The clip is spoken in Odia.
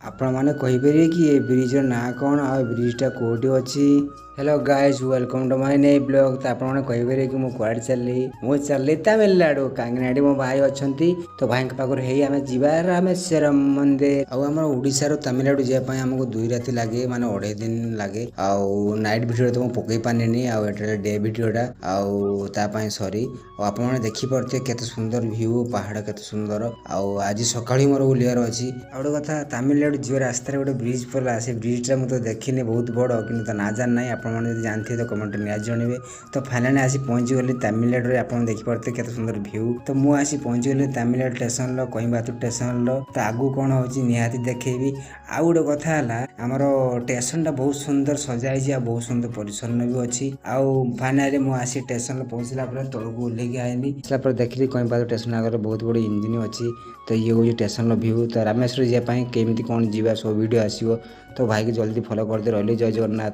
ଆପଣମାନେ କହିପାରିବେ କି ଏ ବ୍ରିଜ୍ର ନାଁ କ'ଣ ଆଉ ଏ ବ୍ରିଜ୍ଟା କେଉଁଠି ଅଛି? Hello guys, welcome to my new vlog. ତ ଆପଣମାନେ କହିପାରିବେ କି ମୁଁ କୁଆଡ଼େ ଚାଲିଲି? ମୁଁ ଚାଲିଲି ତାମିଲନାଡ଼ୁ, କାହିଁକିନା ଏଠି ମୋ ଭାଇ ଅଛନ୍ତି। ତ ଭାଇଙ୍କ ପାଖରୁ ହେଇ ଆମେ ଯିବା ରାମେଶ୍ୱରମ ମନ୍ଦିର। ଆଉ ଆମର ଓଡ଼ିଶାରୁ ତାମିଲନାଡ଼ୁ ଯିବା ପାଇଁ ଆମକୁ 2 ରାତି ଲାଗେ, ମାନେ 2.5 ଦିନ ଲାଗେ। ଆଉ ନାଇଟ୍ ଭିଡ଼ିଓ ତ ମୁଁ ପକେଇ ପାରିନି, ଆଉ ଏଟା ଡେ ଭିଡ଼ିଓଟା, ଆଉ ତା ପାଇଁ ସରି। ଆଉ ଆପଣମାନେ ଦେଖିପାରୁଥିବେ କେତେ ସୁନ୍ଦର ଭିଉ, ପାହାଡ଼ କେତେ ସୁନ୍ଦର। ଆଉ ଆଜି ସକାଳୁ ହିଁ ମୋର ଓହ୍ଲିବାର ଅଛି। ଆଉ ଗୋଟେ କଥା, ତାମିଲନାଡ଼ୁ ଯିବା ରାସ୍ତାରେ ଗୋଟେ ବ୍ରିଜ୍ ପଡ଼ିଲା। ସେ ବ୍ରିଜ୍ଟା ମୁଁ ତ ଦେଖିନି, ବହୁତ ବଡ଼, କିନ୍ତୁ ତା ନାଁ ଜାଣି ନାହିଁ। ଆପଣମାନେ ଯଦି ଜାଣିଥିବେ ତ କମେଣ୍ଟରେ ନିହାତି ଜଣାଇବେ। ତ ଫାଇନାଲି ଆସି ପହଞ୍ଚିଗଲି ତାମିଲନାଡ଼ୁରେ। ଆପଣ ଦେଖିପାରୁଥିବେ କେତେ ସୁନ୍ଦର ଭିଉ। ତ ମୁଁ ଆସି ପହଞ୍ଚିଗଲି ତାମିଲନାଡ଼ୁ ଷ୍ଟେସନର, କୋଇମ୍ବାତୁର ଷ୍ଟେସନର। ତ ଆଗକୁ କ'ଣ ହେଉଛି ନିହାତି ଦେଖେଇବି। ଆଉ ଗୋଟେ କଥା ହେଲା, ଆମର ଷ୍ଟେସନଟା ବହୁତ ସୁନ୍ଦର ସଜା ହେଇଛି ଆଉ ବହୁତ ସୁନ୍ଦର ପରିଚ୍ଛନ୍ନ ବି ଅଛି। ଆଉ ଫାଇନାଲି ମୁଁ ଆସି ଷ୍ଟେସନରେ ପହଞ୍ଚିଲା ପରେ ତଳକୁ ଓହ୍ଲେଇକି ଆଇଲି। ଆସିଲା ପରେ ଦେଖିଲି କୋଇମ୍ବାତୁର ଷ୍ଟେସନ ଆଗରେ ବହୁତ ବଡ଼ ଇଞ୍ଜିନ୍ ଅଛି। ତ ଇଏ ହେଉଛି ଷ୍ଟେସନର ଭିଉ। ତ ରାମେଶ୍ୱର ଯିବା ପାଇଁ କେମିତି କ'ଣ ଯିବା ସବୁ ଭିଡ଼ିଓ ଆସିବ। ତ ଭାଇକି ଜଲ୍ଦି ଫଲୋ କରିଦେଇ ରହିଲି। ଜୟ ଜଗନ୍ନାଥ।